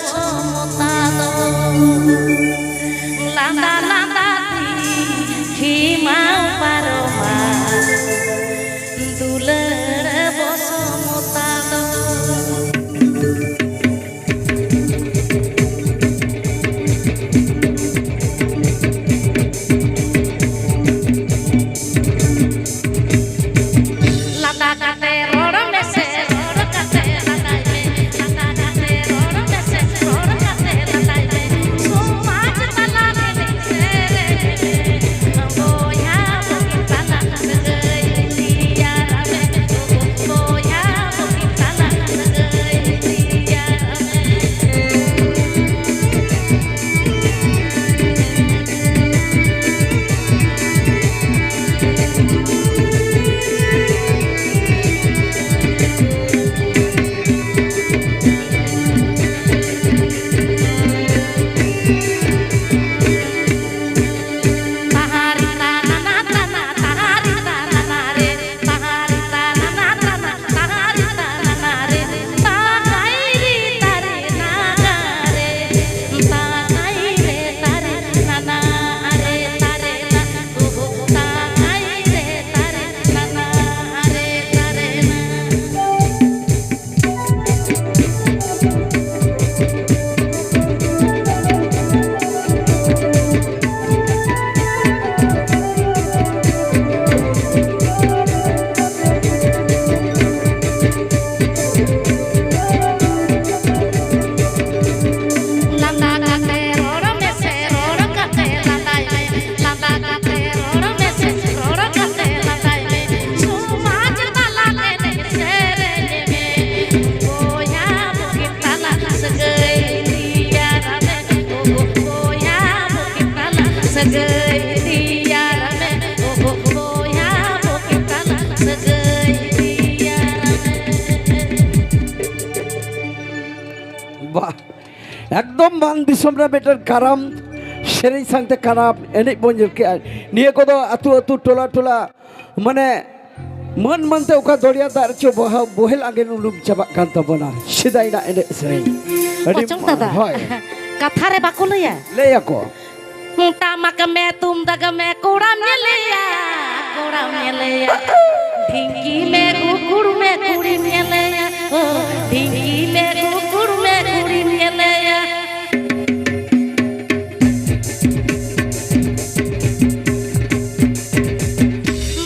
ᱛᱮᱭᱟᱨ ᱢᱮ, ᱳᱦᱳ ᱵᱚᱭᱦᱟ ᱵᱚᱠᱤ ᱛᱟᱞᱟ ᱥᱟᱹᱜᱟᱹᱭ ᱛᱮᱭᱟᱨ ᱢᱮ᱾ ᱵᱟᱦ, ᱮᱠᱫᱚᱢ ᱢᱟᱱ ᱫᱤᱥᱚᱢ ᱨᱮ ᱢᱤᱫᱴᱮᱱ ᱠᱟᱨᱟᱢ ᱥᱮᱨᱮᱧ ᱥᱟᱶᱛᱮ ᱠᱟᱨᱟᱢ ᱮᱱᱮᱡ ᱵᱚᱱ ᱧᱮᱞ ᱠᱮᱜᱼᱟ᱾ ᱱᱤᱭᱟᱹ ᱠᱚᱫᱚ ᱟᱹᱛᱩ ᱟᱹᱛᱩ, ᱴᱚᱞᱟ ᱴᱚᱞᱟ, ᱢᱟᱱᱮ ᱢᱟᱹᱱ ᱢᱟᱹᱱ ᱛᱮ ᱚᱠᱟ ᱫᱚᱨᱭᱟ ᱫᱟᱜ ᱨᱮᱪᱚ ᱵᱚᱦᱟ-, ᱵᱚᱦᱮᱞ ᱟᱸᱜᱮᱱ ᱩᱰᱩᱠ ᱪᱟᱵᱟᱜ ᱠᱟᱱ ᱛᱟᱵᱚᱱᱟ ᱥᱮᱫᱟᱭ ᱨᱮᱱᱟᱜ ᱮᱱᱮᱡ ᱥᱮᱨᱮᱧ᱾ ᱟᱹᱰᱤ ᱚᱪᱚᱝ ᱫᱟᱫᱟ, ᱦᱳᱭ᱾ ᱠᱟᱛᱷᱟ ᱨᱮ ᱵᱟᱠᱚ ᱞᱟᱹᱭᱟ? ᱞᱟᱹᱭ ᱟᱠᱚ᱾ ᱴᱟᱢᱟᱠ ᱢᱮ, ᱛᱩᱢᱫᱟᱜ ᱢᱮ, ᱠᱚᱲᱟᱢ ᱧᱮᱞᱮᱭᱟ, ᱠᱚᱲᱟᱢ ᱧᱮᱞᱮᱭᱟ᱾ ᱰᱷᱤᱝᱠᱤ ᱢᱮ, ᱜᱩᱠᱩᱲ ᱢᱮ, ᱠᱩᱲᱤᱢ ᱧᱮᱞᱮᱭᱟ᱾ ᱳ, ᱰᱷᱤᱝᱠᱤ ᱢᱮ, ᱜᱩᱠᱩᱲ ᱢᱮ, ᱠᱩᱲᱤᱢ ᱧᱮᱞᱮᱭᱟ᱾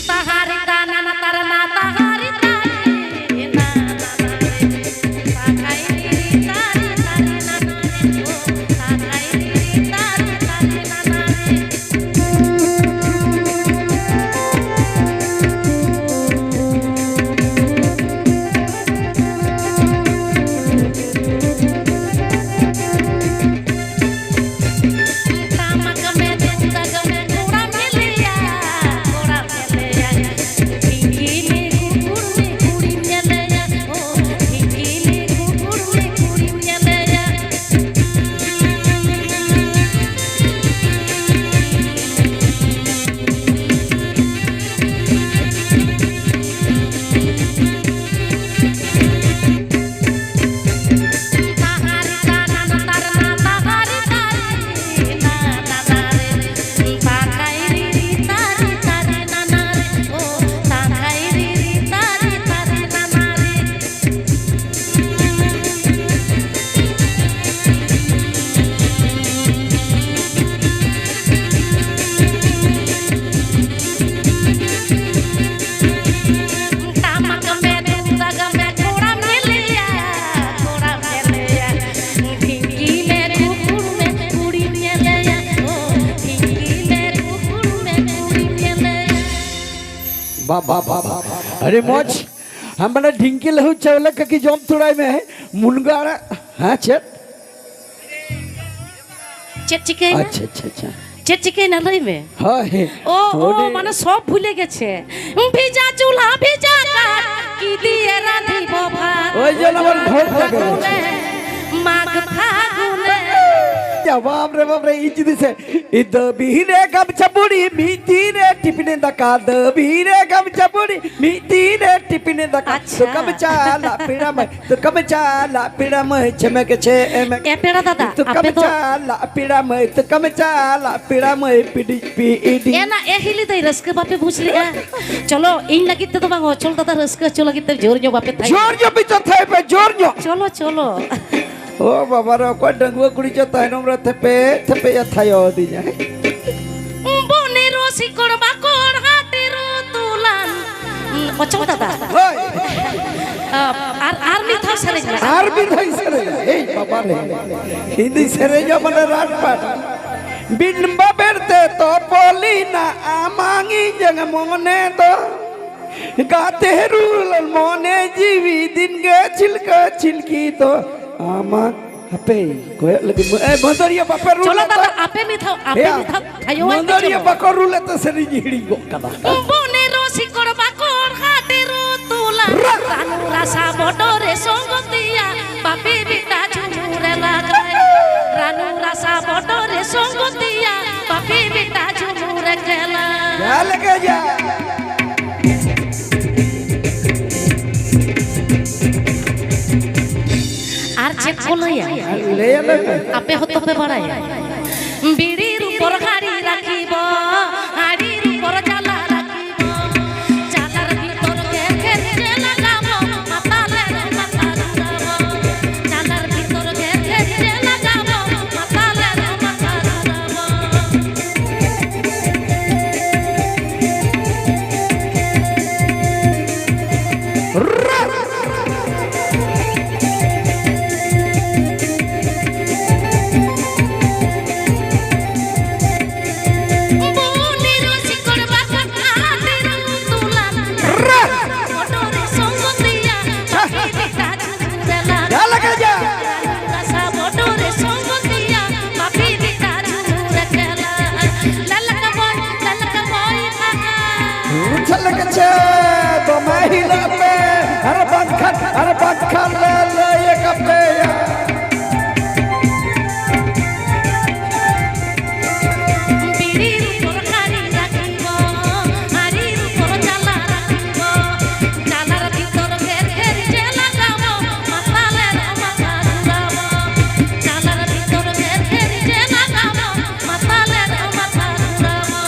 ᱛᱟᱦᱟᱨᱤ ᱛᱟᱱᱟᱱᱟ ᱛᱟᱨᱱᱟ ᱛᱟᱦᱟᱨᱤ ᱛᱟᱨᱤ ᱱᱟᱱᱟ ᱛᱟᱨᱤ ᱛᱟᱦᱟᱨᱤ ᱛᱟᱨᱤ ᱛᱟᱨᱤ ᱱᱟᱱᱟ ᱨᱮ ᱳ ᱛᱟᱦᱟᱨᱤ ᱛᱟᱨᱤ ᱛᱟᱨᱤ ᱱᱟᱱᱟ ᱨᱮ᱾ ᱴᱟᱢᱟᱠ ᱢᱮ, ᱛᱩᱢᱫᱟᱜ ᱢᱮ, ᱠᱚᱲᱟᱢ ᱧᱮᱞᱮᱭᱟ, ᱠᱚᱲᱟᱢ ᱧᱮᱞᱮᱭᱟ᱾ ᱰᱷᱤᱝᱠᱤ ᱢᱮ, ᱜᱩᱜᱩᱲ ᱢᱮ, ᱠᱩᱲᱤᱢ ᱧᱮᱞᱮᱭᱟ᱾ ᱳ, ᱰᱷᱤᱝᱠᱤ ᱢᱮ, ᱜᱩᱜᱩᱲ ᱢᱮ, ᱠᱩᱲᱤᱢ ᱧᱮᱞᱮᱭᱟ᱾ ᱴᱟᱢᱟᱠ ᱢᱮ, ᱛᱩᱢᱫᱟᱜ ᱢᱮ, ᱠᱚᱲᱟᱢ ᱧᱮᱞᱮᱭᱟ, ᱠᱚᱲᱟᱢ ᱧᱮᱞᱮᱭᱟ᱾ ᱰᱷᱤᱝᱠᱤ ᱢᱮ, ᱜᱩᱜᱩᱲ ᱢᱮ, ᱠᱩᱲᱤᱢ ᱧᱮᱞᱮᱭᱟ᱾ ᱳ, ᱰᱷᱤᱝᱠᱤ ᱢᱮ, ᱜᱩᱜᱩᱲ ᱢᱮ, ᱠᱩᱲᱤᱢ ᱧᱮᱞᱮᱭᱟ᱾ ᱵᱟ, ᱵᱟ, ᱵᱟ, ᱵᱟ, ᱵᱟ᱾ ᱟᱹᱰᱤ ᱢᱚᱡᱽ᱾ ᱦᱮᱸ, ᱢᱟᱱᱮ ᱰᱷᱤᱝᱠᱤ ᱞᱟᱹᱦᱩᱫ ᱪᱟᱣᱞᱮ ᱠᱟᱹᱠᱤ ᱡᱚᱢ ᱛᱩᱲᱟᱭ ᱢᱮ᱾ ᱢᱩᱱᱜᱟᱹ ᱟᱲᱟᱜ, ᱦᱮᱸ, ᱪᱮᱫ? ᱪᱮᱫ ᱪᱤᱠᱟᱹᱭᱮᱱᱟ? ᱟᱪᱪᱷᱟ, ᱟᱪᱪᱷᱟ, ᱟᱪᱪᱷᱟ᱾ ᱪᱮᱫ ᱪᱤᱠᱟᱹᱭᱮᱱᱟ ᱞᱟᱹᱭ ᱢᱮ? ᱦᱳᱭ᱾ ᱳ, ᱳ, ᱩᱱᱤ ᱢᱟᱱᱮ ᱥᱚᱵ ᱵᱷᱩᱞᱮ ᱜᱮᱪᱷᱮ᱾ ভিজা চুলা ভিজা কাঠ, কি দিয়ে রাঁধিব ভাত? ওই জন্য আমার ভোগ লাগে। ফাগুনে, মাঘ ফাগুনে। যা বাপ রে বাপ রে, এই জিনিসে, এই দবিরে গামছা বুড়ি, মিটিরে টিফিনে দাকা, দবিরে গামছা বুড়ি, মিটিরে টিফিনে দাকা। আচ্ছা। তো গামছা লা পিড়া মাই, তো গামছা লা পিড়া মাই, ছেমে গেছে এমে। এ পেড়া দাদা, তো আপে তো গামছা লা পিড়া মাই, তো গামছা লা পিড়ᱟ ᱢᱟᱹᱭ ᱯᱤᱰᱤ ᱯᱤᱰᱤ᱾ ᱮᱱᱟ ᱮ ᱦᱤᱞᱤ ᱫᱟᱹᱭ, ᱨᱟᱹᱥᱠᱟᱹ ᱵᱟᱯᱮ ᱵᱩᱡᱽ ᱞᱮᱜᱼᱟ? ᱪᱚᱞᱚ, ᱤᱧ ᱞᱟᱹᱜᱤᱫ ᱛᱮᱫᱚ ᱵᱟᱝ, ᱚᱪᱚᱞ ᱫᱟᱫᱟ ᱨᱟᱹᱥᱠᱟᱹ ᱦᱚᱪᱚ ᱞᱟᱹᱜᱤᱫ ᱛᱮ ᱡᱳᱨ ᱧᱚᱜ ᱵᱟᱯᱮ ᱛᱷᱟᱭᱚᱜᱼᱟ? ᱡᱳᱨ ᱧᱚᱜ ᱯᱮ ᱪᱚ ᱛᱷᱟᱭᱚᱜ ᱯᱮ, ᱡᱳᱨ ᱧᱚᱜ᱾ ᱪᱚᱞᱚ, ᱪᱚᱞᱚ᱾ ᱳ ᱵᱟᱵᱟ ᱨᱮ, ᱚᱠᱚᱭ ᱰᱟᱺᱜᱩᱣᱟᱹ ᱠᱩᱲᱤ ᱪᱚ ᱛᱟᱭᱱᱚᱢ ᱨᱮ ᱛᱷᱮᱯᱮ ᱛᱷᱮᱯᱮ ᱮ ᱛᱷᱟᱭᱚ ᱟᱹᱫᱤᱧᱟ᱾ ᱵᱚᱱᱮᱨᱚ ᱥᱤᱠᱚᱲ ᱵᱟᱠᱚᱲ ᱦᱟᱴᱮᱨᱚ ᱛᱩᱞᱟᱱ᱾ ᱚᱪᱚᱞ ᱫᱟᱫᱟ᱾ ᱦᱳᱭ᱾ ᱟᱨ, ᱟᱨ ᱢᱤᱫ ᱫᱷᱟᱣ ᱥᱮᱨᱮᱧ ᱢᱮ᱾ ᱟᱨ ᱢᱤᱫ ᱫᱷᱟᱣ ᱤᱧ ᱥᱮᱨᱮᱧᱟ᱾ ᱮᱭ ᱵᱟᱵᱟ ᱨᱮ᱾ ᱤᱧ ᱫᱩᱧ ᱥᱮᱨᱮᱧᱟ ᱢᱟᱱᱮ ᱨᱟᱴ ᱯᱟᱴ᱾ ᱵᱤᱱ ᱵᱟᱵᱮᱨ ᱛᱮ ᱛᱚᱯᱚᱞᱤᱱᱟ ᱟᱢᱟᱝ ᱤᱧᱟᱝ ᱢᱚᱱᱮ ᱫᱚ᱾ ᱜᱟᱛᱮ ᱨᱩᱞ ᱢᱚᱱᱮ ᱡᱤᱣᱤ ᱫᱤᱱ ᱜᱮ ᱪᱷᱤᱞᱠᱟᱹ ᱪᱷᱤᱞᱠᱤ ᱫᱚ ᱟᱢᱟᱝ᱾ ᱦᱟᱯᱮ, ᱠᱚᱭᱚᱜ ᱞᱟᱹᱜᱤᱫ ᱢᱟ-, ᱮ, ᱢᱟᱹᱫᱟᱹᱲᱤᱭᱟᱹ ᱵᱟᱯᱮ ᱨᱩᱞ ᱪᱚᱞᱚ ᱞᱮᱫ ᱫᱟᱫᱟ, ᱫᱚ᱾ ᱟᱯᱮ ᱢᱤᱫ ᱫᱷᱟᱣ, ᱟᱯᱮ ᱮᱭᱟ, ᱢᱤᱫ ᱫᱷᱟᱣ ᱛᱷᱟᱭᱚ ᱟᱭ ᱯᱮ ᱢᱟᱹᱫᱟᱹᱲᱤᱭᱟᱹ ᱪᱚᱞᱚ᱾ ᱵᱟᱠᱚ ᱨᱩᱞ ᱞᱮᱫ ᱛᱮ ᱥᱮᱨᱮᱧ ᱦᱤᱲᱤᱧ ᱜᱚᱫ ᱠᱟᱫᱟ᱾ ᱵᱚᱱᱮᱨᱚ ᱥᱤᱠᱚᱲ ᱵᱟᱠᱚᱲ ᱦᱟᱴᱮᱨᱚ ᱛᱩᱞᱟ᱾ ᱨᱟ- ᱨᱟᱱᱩ ᱨᱟᱥᱟ ᱵᱚᱰᱚ ᱨᱮ ᱥᱚᱝᱜᱚᱛᱤᱭᱟ, ᱵᱟᱯᱤ ᱵᱤᱴᱟ ᱡᱷᱩᱢᱩᱨ ᱞᱟᱜᱟᱭ᱾ ᱨᱟᱱᱩ ᱨᱟᱥᱟ ᱵᱚᱰᱚ ᱨᱮ ᱥᱚᱝᱜᱚᱛᱤᱭᱟ, ᱵᱟᱯᱤ ᱵᱤᱴᱟ ᱡᱷᱩᱢᱩᱨ ᱠᱮᱞᱟ᱾ ᱡᱟ ᱞᱮᱠᱟ ᱡᱟ᱾ ᱟᱨ ᱪᱮᱫ ᱠᱚ ᱞᱟᱹᱭᱟ? ᱞᱟᱹᱭ ᱟᱞᱮ ᱯᱮ᱾ ᱟᱯᱮ ᱦᱚᱸᱛᱚ ᱯᱮ ᱵᱟᱲᱟᱭᱟ᱾ ᱵᱤᱲᱤ ᱨᱩᱯᱚᱨ ᱦᱟᱹᱲᱤ ᱨᱟᱠᱷᱤᱵᱚ, ᱦᱟᱹᱲᱤ ᱨᱩᱯᱚᱨ ᱪᱟᱞᱟ ᱨᱟᱠᱷᱤᱵᱚ, ᱪᱟᱞᱟᱨ ᱵᱷᱤᱛᱚᱨ ᱜᱮ ᱜᱮᱨ ᱜᱮ ᱞᱟᱜᱟᱵᱚ, ᱢᱟᱛᱟᱞᱮ ᱨᱮ ᱢᱟᱛᱟ ᱨᱩᱨᱟᱵᱚ, ᱪᱟᱞᱟᱨ ᱵᱷᱤᱛᱚᱨ ᱜᱮ ᱜᱮᱨ ᱜᱮ ᱞᱟᱜᱟᱵᱚ, ᱢᱟᱛᱟᱞᱮ ᱨᱮ ᱢᱟᱛᱟ ᱨᱩᱨᱟᱵᱚ᱾ ᱢᱟ ᱦᱤᱞᱟᱹᱜ ᱯᱮ, ᱟᱨ ᱵᱟᱝᱠᱷᱟᱱ, ᱟᱨ ᱵᱟᱝᱠᱷᱟᱱ ᱞᱮ ᱞᱟᱹᱭ ᱟᱠᱟᱯᱮᱭᱟ᱾ ᱵᱤᱲᱤ ᱨᱩᱯᱚᱨ ᱠᱟᱹᱨᱤ ᱨᱟᱹᱠᱷᱤᱵᱚ, ᱟᱹᱨᱤ ᱨᱩᱯᱚᱨ ᱪᱟᱞᱟ ᱨᱟᱹᱠᱷᱤᱵᱚ, ᱪᱟᱞᱟᱨ ᱵᱷᱤᱛᱚᱨ ᱜᱷᱮᱨ ᱜᱷᱮᱨ ᱡᱮ ᱞᱟᱜᱟᱵᱚ, ᱢᱟᱛᱟᱞᱮᱨ ᱢᱟᱛᱟ ᱫᱩᱨᱟᱵᱚ, ᱪᱟᱞᱟᱨ ᱵᱷᱤᱛᱚᱨ ᱜᱷᱮᱨ ᱜᱷᱮᱨ ᱡᱮ ᱞᱟᱜᱟᱵᱚ, ᱢᱟᱛᱟᱞᱮᱨ ᱢᱟᱛᱟ ᱫᱩᱨᱟᱵᱚ᱾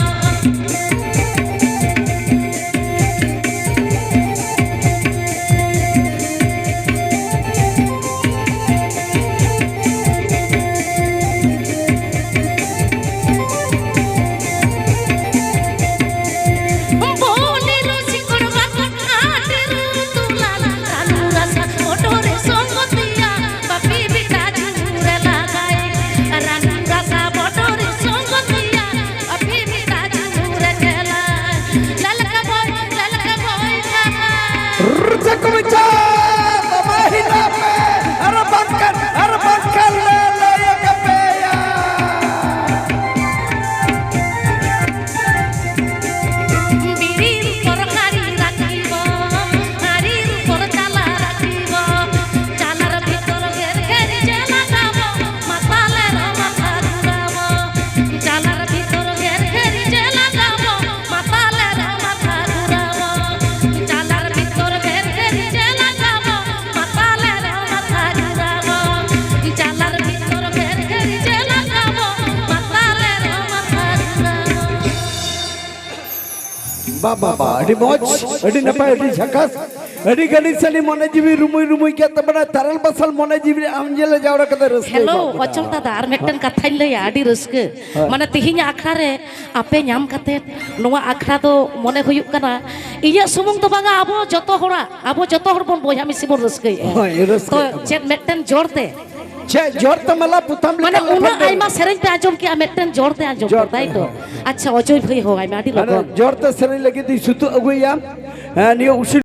ᱨᱩᱪᱟ ᱠᱚ ᱢᱮᱪᱟ, ᱵᱟᱵᱟ ᱦᱤᱞᱟ ᱯᱮ, ᱟᱨ ᱵᱟᱝᱠᱷᱟᱱ, ᱟᱨ ᱵᱟᱝᱠᱷᱟᱱ ᱞᱮ ᱞᱟᱹᱭ ᱟᱠᱟᱯᱮᱭᱟ᱾ ᱵᱤᱲᱤ ᱨᱩᱯᱚᱨ ᱠᱟᱹᱨᱤ ᱨᱟᱹᱠᱷᱤᱵᱚ, ᱟᱹᱨᱤ ᱨᱩᱯᱚᱨ ᱪᱟᱞᱟ ᱨᱟᱹᱠᱷᱤᱵᱚ, ᱪᱟᱞᱟᱨ ᱵᱷᱤᱛᱚᱨ ᱜᱷᱮᱨ ᱜᱷᱮᱨ ᱡᱮ ᱞᱟᱜᱟᱵᱚ, ᱢᱟᱛᱟᱞᱮᱨ ᱢᱟᱛᱟ ᱫᱩᱨᱟᱵᱚ, ᱪᱟᱞᱟᱨ ᱵᱷᱤᱛᱚᱨ ᱜᱷᱮᱨ ᱜᱷᱮᱨ ᱡᱮ ᱞᱟᱜᱟᱵᱚ, ᱢᱟᱛᱟᱞᱮᱨ ᱢᱟᱛᱟ ᱫᱩᱨᱟᱵᱚ, ᱪᱟᱞᱟᱨ ᱵᱷᱤᱛᱚᱨ ᱜᱷᱮᱨ ᱜᱷᱮᱨ ᱡᱮ ᱞᱟᱜᱟᱵᱚ, ᱢᱟᱛᱟᱞᱮᱨ ᱢᱟᱛᱟ ᱫᱩᱨᱟᱵᱚ, ᱪᱟᱞᱟᱨ ᱵᱷᱤᱛᱚᱨ ᱜᱷᱮᱨ ᱜᱷᱮᱨ ᱡᱮ ᱞᱟᱜᱟᱵᱚ, ᱢᱟᱛᱟᱞᱮᱨ ᱢᱟᱛᱟ ᱫᱩᱨᱟᱵᱚ᱾ ᱵᱟ, ᱵᱟ, ᱵᱟ, ᱟᱹᱰᱤ ᱢᱚᱡᱽ, ᱟᱹᱰᱤ ᱱᱟᱯᱟᱭ, ᱟᱹᱰᱤ ᱡᱷᱟᱠᱟᱥ, ᱟᱹᱰᱤ ᱜᱟᱹᱰᱤ ᱥᱟᱹᱰᱤ ᱢᱚᱱᱮ ᱡᱤᱣᱤ ᱨᱩᱢᱩᱭ ᱨᱩᱢᱩᱭ ᱠᱮᱫ ᱛᱟᱵᱚᱱᱟ, ᱛᱟᱨᱟᱞ ᱵᱟᱥᱟᱞ ᱢᱚᱱᱮ ᱡᱤᱣᱤ ᱨᱮ ᱟᱢ ᱧᱮᱞ ᱡᱟᱣᱨᱟ ᱠᱟᱛᱮ ᱨᱟᱹᱥᱠᱟᱹ ᱦᱮᱞᱳ, ᱮᱢᱟ ᱵᱚᱱᱟ᱾ ᱚᱪᱚᱞ ᱫᱟᱫᱟ, ᱟᱨ ᱢᱤᱫᱴᱮᱱ ᱠᱟᱛᱷᱟᱧ ᱞᱟᱹᱭᱟ, ᱟᱹᱰᱤ ᱨᱟᱹᱥᱠᱟᱹ᱾ ᱦᱳᱭ᱾ ᱢᱟᱱᱮ ᱛᱤᱦᱤᱧᱟᱜ ᱟᱠᱷᱲᱟ ᱨᱮ ᱟᱯᱮ ᱧᱟᱢ ᱠᱟᱛᱮ ᱱᱚᱣᱟ ᱟᱠᱷᱲᱟ ᱫᱚ ᱢᱚᱱᱮ ᱦᱩᱭᱩᱜ ᱠᱟᱱᱟ ᱤᱧᱟᱹᱜ ᱥᱩᱢᱩᱝ ᱫᱚ ᱵᱟᱝᱟ, ᱟᱵᱚ ᱡᱚᱛᱚ ᱦᱚᱲᱟᱜ, ᱟᱵᱚ ᱡᱚᱛᱚ ᱦᱚᱲ ᱵᱚᱱ ᱵᱚᱭᱦᱟ ᱢᱤᱥᱤ ᱵᱚᱱ ᱨᱟᱹᱥᱠᱟᱹᱭᱮᱫᱼᱟ᱾ ᱦᱳᱭ, ᱨᱟᱹᱥᱠᱟᱹ ᱛᱚ ᱛᱟᱵᱚᱱ᱾ ᱪᱮᱫ ᱢᱤᱫᱴᱮᱱ ᱡᱳᱨ ᱛᱮ ᱪᱮᱫ ᱡᱳᱨ ᱛᱮ ᱢᱟᱞᱟ ᱯᱚᱛᱟᱢ ᱞᱮᱠᱟ ᱢᱟᱱᱮ ᱩᱱᱟᱹᱜ ᱞᱮᱠᱷᱟᱱ ᱫᱚ ᱟᱭᱢᱟ ᱥᱮᱨᱮᱧ ᱯᱮ ᱟᱸᱡᱚᱢ ᱠᱮᱜᱼᱟ, ᱢᱤᱫᱴᱮᱱ ᱡᱳᱨ ᱛᱮ ᱟᱸᱡᱚᱢ ᱡᱳᱨ ᱠᱮᱜᱼᱟ, ᱛᱟᱭ ᱛᱮ, ᱛᱚ? ᱦᱳᱭ᱾ ᱟᱪᱪᱷᱟ, ᱚᱡᱚᱭ ᱵᱷᱟᱹᱭ ᱦᱚᱦᱚ ᱟᱭ ᱢᱮ, ᱟᱹᱰᱤ ᱢᱟᱱᱮ ᱞᱚᱜᱚᱱ᱾ ᱡᱳᱨ ᱛᱮ ᱥᱮᱨᱮᱧ ᱞᱟᱹᱜᱤᱫ ᱤᱧ ᱥᱩᱛᱩᱜ ᱟᱹᱜᱩᱭᱟ᱾ ᱦᱮᱸ, ᱱᱤᱭᱟᱹ ᱩᱥᱩᱞ